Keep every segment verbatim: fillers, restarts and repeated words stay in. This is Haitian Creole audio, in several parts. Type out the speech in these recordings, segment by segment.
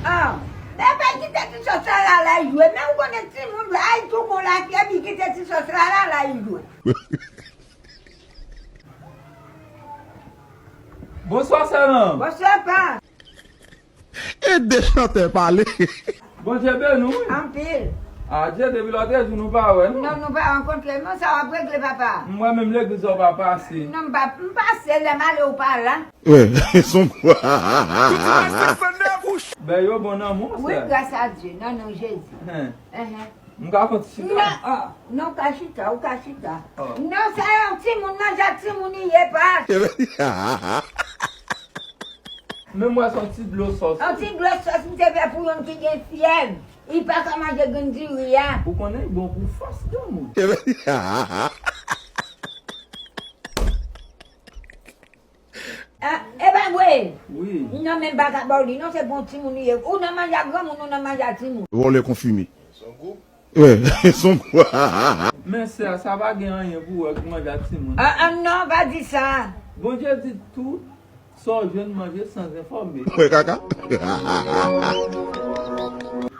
Ah, men pa kite ti sòs la la jwe. Men ou konnen timoun, ay tou bon la, epi kite ti sòs la la la jwe. Bonswa, sè Lan. Bonswa, pa. Ede chantè pale. Bondye beni w, wi. Anpil. Adye, depi lòt jou nou pa wè, non. Non, nou pa rankontre. Men sa w ap regle, papa? Mwen menm legliz ou pa pase. Non, m pa, m pase, lè m ale ou pa la. Wi, son. Ben yo bon nan mwen, wi, sè. Gras a Dye, nan non Jezi. Hen. Enhen. M ka fè yon ti chita? Non, oh, non, ka chita, ou ka chita. Oh. Non, sa yon timoun, manje ak timoun li ye, pa. Men m wè se yon ti dlo sòs. Yon ti dlo sòs, m te fè pou youn ki gen fyèv. Li pa ka manje grenn diri a. Ou konnen li bon pou fòs granmoun. Ah, e pa vre? Wi. Non, men m pa ka ba w li, non, se bon timoun li ye. Ou nan manje ak granmoun, ou nan manje ak timoun. Vòlè konfime. Wi, son. Men sè, sa pa gen anyen pou wè ki manje ak timoun. Ah, ah, non, pa di sa. Bondye di tout sa w jwenn manje san enfòme. Mwen kaka.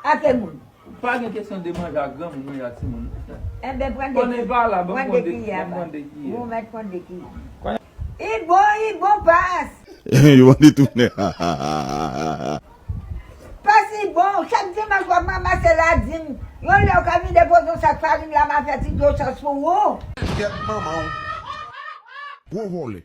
Ake moun. Pa gen kesyon de manje ak granmoun, manje ak timoun. Enben, pran de kiyè. Konnen pa la, ban m pran de kiyè. Ou mèt pran de kiyè. Li bon, li bon pas. Yo mande tounen. Pas li bon, chak dimanch w ap ranmase ladim. Yon lè w ka vin depoze yon sak farin la, m a fè ti dlo sòs pou ou. Kèt manman w. Gwo vòlè.